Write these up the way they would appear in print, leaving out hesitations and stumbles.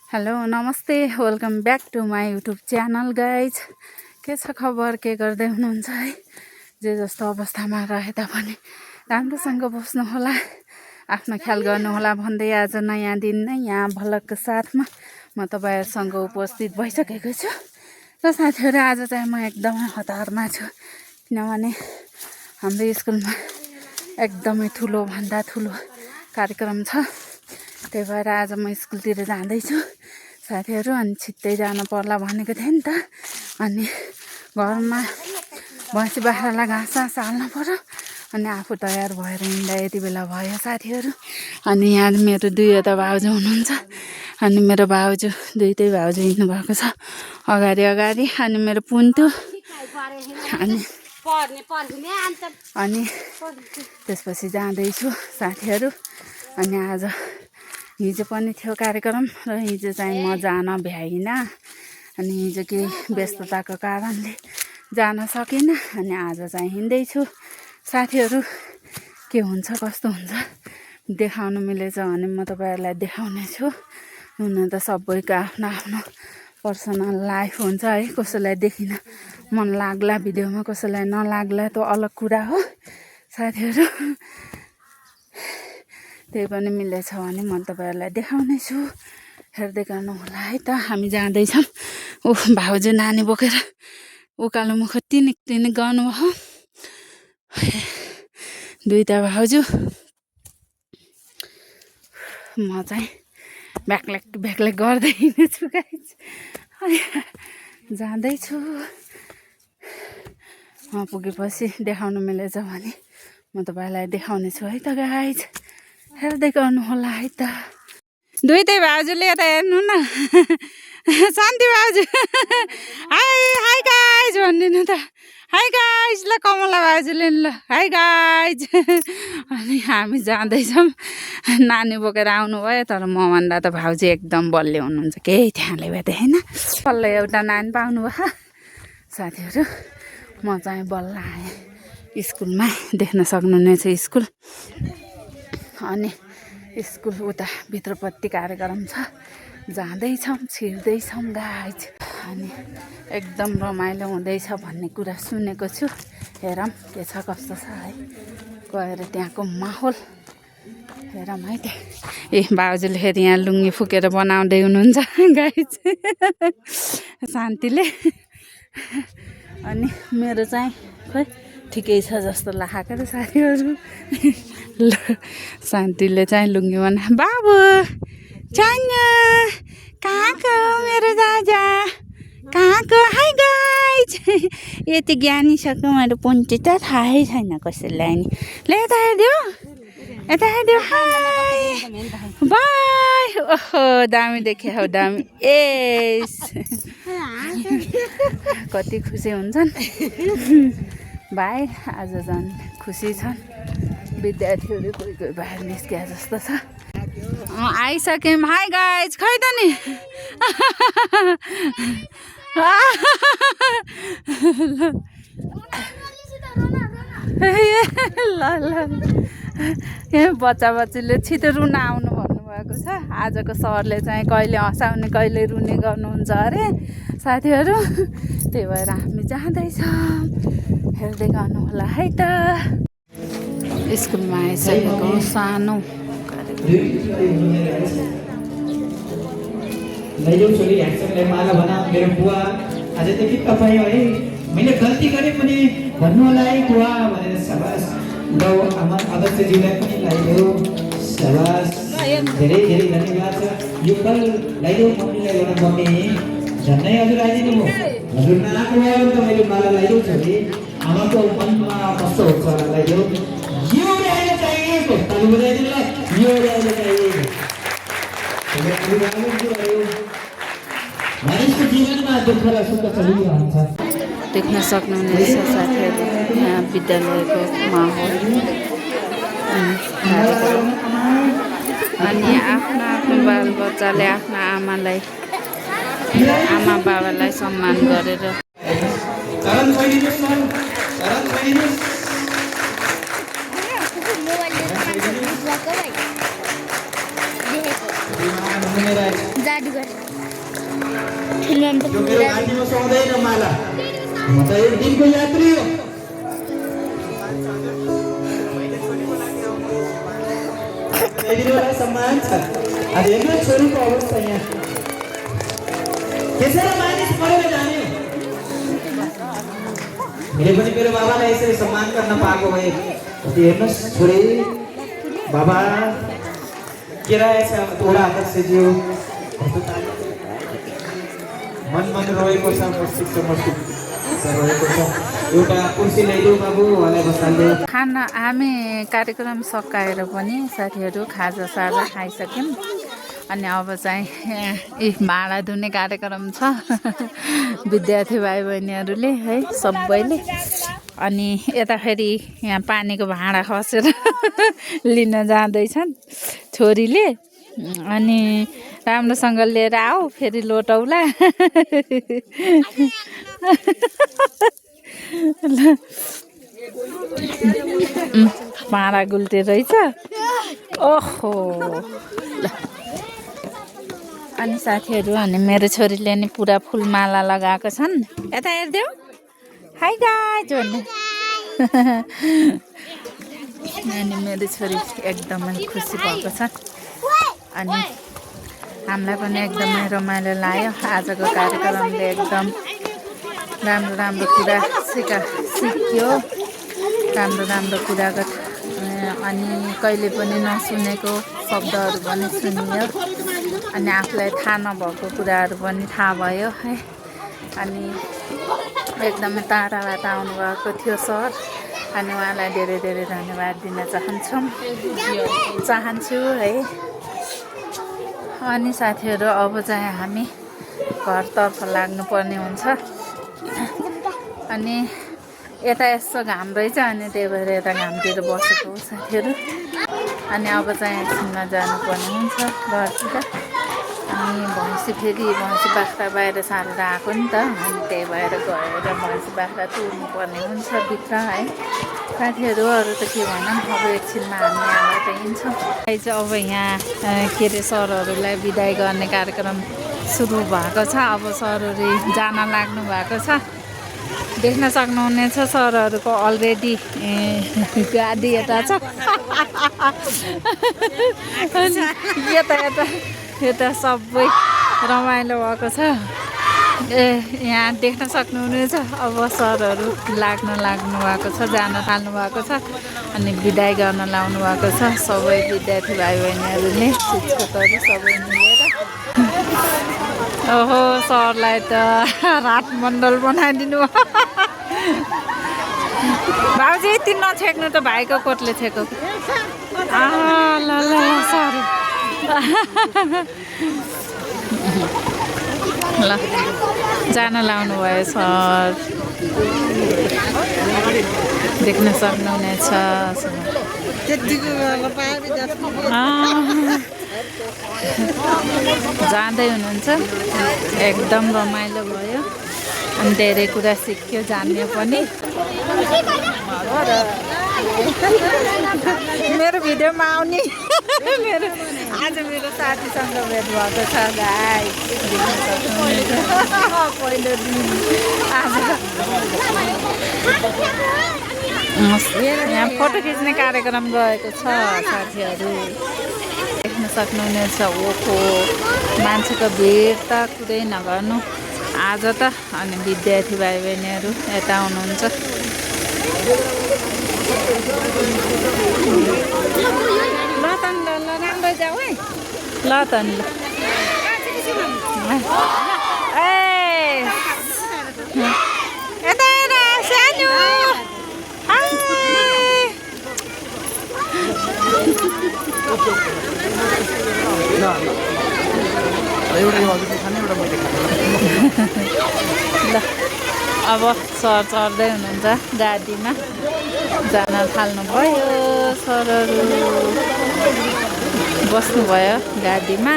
Hello नमस्ते welcome back to my YouTube channel guys. के छ खबर, के गर्दै हुनुहुन्छ है? जे जस्तो अवस्थामा रहे तापनि राम्रोसँग बस्नुहोला, आफ्नो ख्याल गर्नुहोला भन्दै आज नयाँ दिन नै यहाँ भलकको साथमा म तपाईहरुसँग उपस्थित भइसकेको छु। र साथीहरु, आज चाहिँ म एकदमै हतारमा छु, किनभने हाम्रो स्कुलमा एकदमै ठुलो भन्दा ठुलो कार्यक्रम छ। त्यही भएर आज म स्कुलतिर जाँदैछु साथीहरु। अनि छिट्टै जानु पर्ला भनेको थिएँ नि त। अनि घरमा भैँसी बाख्रालाई घाँस हाल्नु पर्यो, अनि आफू तयार भएर हिँड्दा यति बेला भयो साथीहरु। अनि यहाँ मेरो दुईवटा भाउजू हुनुहुन्छ, अनि मेरो भाउजू दुईटै भाउजू हिँड्नु भएको छ अगाडि अगाडि। अनि मेरो पुन्तु अनि त्यसपछि जाँदैछु साथीहरु। अनि आज हिजो पनि थियो कार्यक्रम र हिजो चाहिँ म जान भ्याइनँ। अनि हिजो केही व्यस्तताको कारणले जान सकिनँ। अनि आज चाहिँ हिँड्दैछु साथीहरु। के हुन्छ कस्तो हुन्छ देखाउन मिलेछ भने म तपाईहरुलाई देखाउने छु। हुन त सबैको आफ्नो आफ्नो पर्सनल लाइफ हुन्छ है, कसैलाई देखिन मन लाग्ला भिडियोमा, कसैलाई नलाग्ला त्यो अलग कुरा हो साथीहरु। त्यही पनि मिलेछ भने म तपाईहरुलाई देखाउने छु, हेर्दै गर्नु होला है त। हामी जाँदैछौँ। भाउजू नानी बोकेर उकालो मुख टिनिक टिनिक गर्नुभयो दुईटा भाउजू। म चाहिँ ब्याक्ल्याक गर्दै हिँड्छु गाइज, जाँदैछु। म पुगेपछि देखाउनु मिलेछ भने म तपाईहरुलाई देखाउने छु है त गाइज, हेर्दै गर्नु होला है त। दुईटै भाउजूले त हेर्नु न, शान्ति भाउजू हाई गाइज भनिदिनु त। हाई गाइज ल, कमला भाउजूले ल हाई गाइज। अनि हामी जाँदैछौँ। नानी बोकेर आउनुभयो, तर मभन्दा त भाउजू एकदम बलियो हुनुहुन्छ, केही थ्याले भए होइन। बल्ल एउटा नानी पाउनुभयो साथीहरु। म चाहिँ बल्ल आएँ स्कुलमा, देख्न सक्नुहुनेछ स्कुल। अनि स्कुल उता भित्रपट्टि कार्यक्रम छ, जाँदैछौँ छिर्दैछौँ गाइज। अनि एकदम रमाइलो हुँदैछ भन्ने कुरा सुनेको छु, हेरौँ के छ कस्तो छ है। गएर त्यहाँको माहौल हेरौँ है त। ए बाउजूले फेरि यहाँ लुङ्गी फुकेर बनाउँदै हुनुहुन्छ गाइज शान्तिले। अनि मेरो चाहिँ खोइ ठिकै छ जस्तो लागेको र साथीहरु। ल शान्तिले चाहिँ लुङ्गी बना। बाबु चान्या कहाँको मेरो दादा कहाँको? Hi guys. यति ज्ञानी सक्यो मेरो पुन्टी त थाहै छैन कसैलाई नि। ल यता हेरिदेऊ, यता हेरिदेऊ। High by. ओहो दामी देखे हौ, दामी। एस कति खुसी हुन्छन् भाइ, आज झन् खुसी छन् विद्यार्थीहरू। कोही कोही बाहिर निस्किया जस्तो छ। आइसक्यौँ। हाई गाइज, खै त नि ल ल बच्चा बच्चीले छिटो रुन आउनु भन्नुभएको छ। आजको सरले चाहिँ कहिले हँसाउने कहिले रुने गर्नुहुन्छ अरे साथीहरु। त्यही भएर हामी जाँदैछौँ, हेर्दै गर्नु होला है त। स्कुलमा आइसकेको सानो आज त के तपाईँ है मैले गल्ती गरेँ पनि भन्नु होला है बुवा भनेर। सबास गाउँ आमा अध्यक्षज्यूलाई पनि लगाइदेऊ, सबास। धेरै धेरै धन्यवाद छ। यो पल लगाइदेऊ मम्मीलाई एउटा मम्मी झन्नै हजुर आइदिनु भयो। हजुर नआएको भए त मैले माला लगाइदेऊ छ कि आमाको मनमा कस्तो हुन्छ होला लगाइदेऊ। यो अहिले चाहिएको तालु बजाइदिनु ल, यो अहिले चाहिएको। मानिसको जीवनमा दुःख र सुख चलिरहन्छ। देख्न सक्नुहुनेछ साथीहरु यहाँ विद्यालयको माहौल। अनि आफ्नो आफ्नो बालबच्चाले आफ्नो आमालाई आमा बाबालाई सम्मान गरेर जा गाडी गएर फिल्ममा पनि यो मेरो घाँटीमा सुहाउँदैन माला म त एक दिनको यात्री हो सम्मान छ आज हेर्नु छोरीको अवस्था यहाँ त्यसैले मानिस पढेर जाने मैले पनि मेरो बाबालाई यसरी सम्मान गर्न पाएको भए हेर्नुहोस् छोरी बाबा के रहेछ थोडा आदर्शज्यू मन रोएको छ मस्तिष्क रोएको छ एउटा कुर्सी ल्याइदेऊ बाबु भनेर बसाल्यो खाना हामी कार्यक्रम सकाएर पनि साथीहरू खाजासाजा खाइसक्यौँ अनि अब चाहिँ भाँडा धुने कार्यक्रम छ विद्यार्थी भाइ बहिनीहरूले है सबैले अनि यता फेरि यहाँ पानीको भाँडा खसेर लिन जाँदैछन् छोरीले अनि राम्रोसँग लिएर आऊ फेरि लोटौला भाँडा गुल्टे रहेछ ओहो ल अनि साथीहरू अनि मेरो छोरीले नि पुरा फुलमाला लगाएको छन् यता हेरिदेऊ हाई गाइज भन्ने अनि मेरो छोरी एकदमै खुसी भएको छ अनि हामीलाई पनि एकदमै रमाइलो लाग्यो आजको कार्यक्रमले एकदम राम्रो राम्रो कुरा सिक्यो राम्रो कुराको अनि कहिले पनि नसुनेको शब्दहरू पनि सुनियो अनि आफूलाई थाहा नभएको कुराहरू पनि थाहा भयो है अनि एकदमै टाढाबाट आउनुभएको थियो सर अनि उहाँलाई धेरै धेरै धन्यवाद दिन चाहन्छु है अनि साथीहरू अब चाहिँ हामी घरतर्फ लाग्नुपर्ने हुन्छ अनि यता यसो घाम रहेछ अनि त्यही भएर यता घामतिर बसेको हो साथीहरू अनि अब चाहिँ एकछिनमा जानुपर्ने हुन्छ घरतिर अनि भैँसी बाख्रा बाहिर सारेर आएको नि त अनि त्यही भएर गएर भैँसी बाख्रा तुर्नुपर्ने हुन्छ भित्र है साथीहरू अरू त के भनौँ अब एकछिनमा हामी यहाँबाट हिँड्छौँ चाहिँ अब यहाँ के अरे सरहरूलाई बिदाई गर्ने कार्यक्रम सुरु भएको छ अब सरहरू जान लाग्नु भएको छ देख्न सक्नुहुनेछ सरहरूको अलरेडी गाडी यता छ अनि यता सबै रमाइलो भएको छ यहाँ देख्न सक्नुहुनेछ अब सरहरू लाग्नु भएको छ जान थाल्नु भएको छ अनि बिदाई गर्न लाउनु भएको छ सबै विद्यार्थी भाइ बहिनीहरूले शिक्षकहरू सबै मिलेर ओहो सरलाई त रातमण्डल बनाइदिनु भाउजी यति नछेक्नु त भाइको कोटले छेको ल सर ल जान लाउनु भयो सर देख्न सक्नुहुनेछ जाँदै हुनुहुन्छ एकदम रमाइलो भयो अनि धेरै कुरा सिक्यो जान्यो पनि मेरो भिडियोमा आउने आज मेरो साथीसँग भेट भएको छ गाइस पहिलो दिन आज यहाँ फोटो खिच्ने कार्यक्रम रहेको छ साथीहरू देख्न सक्नुहुनेछ ओखो मान्छेको भिड त कुरै नगर्नु आज त अनि विद्यार्थी भाइ बहिनीहरू यता हुनुहुन्छ ल त ल राम्रो जाऊ है ल त नि यता सानो ल अब सर चढ्दै हुनुहुन्छ गाडीमा जान थाल्नुभयो सरहरू बस्नुभयो गाडीमा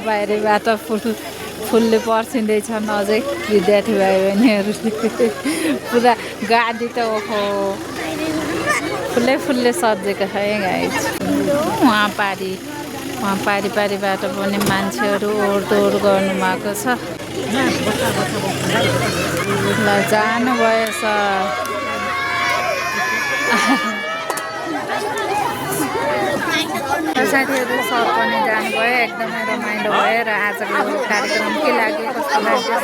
बाहिरबाट फुलले पर्सिँदैछन् अझै विद्यार्थी भाइ बहिनीहरूले पुरा गाडी त ओहो फुल्लै सजेको छ है गाइस वहाँ पारीबाट पनि मान्छेहरू ओहोरदोहोर गर्नुभएको छ ल जानुभएछ साथीहरू सब पनि जानुभयो एकदमै रमाइलो भयो र आजको कार्यक्रम के लाग्यो कस्तो लाग्यो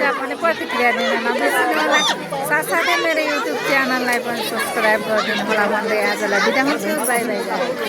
त्यहाँ पनि प्रतिक्रिया दिन नबिर्सनु होला साथसाथै मेरो युट्युब च्यानललाई पनि सब्सक्राइब गरिदिनु होला भन्दै आजलाई बिदा हुन्छु बाई बाई।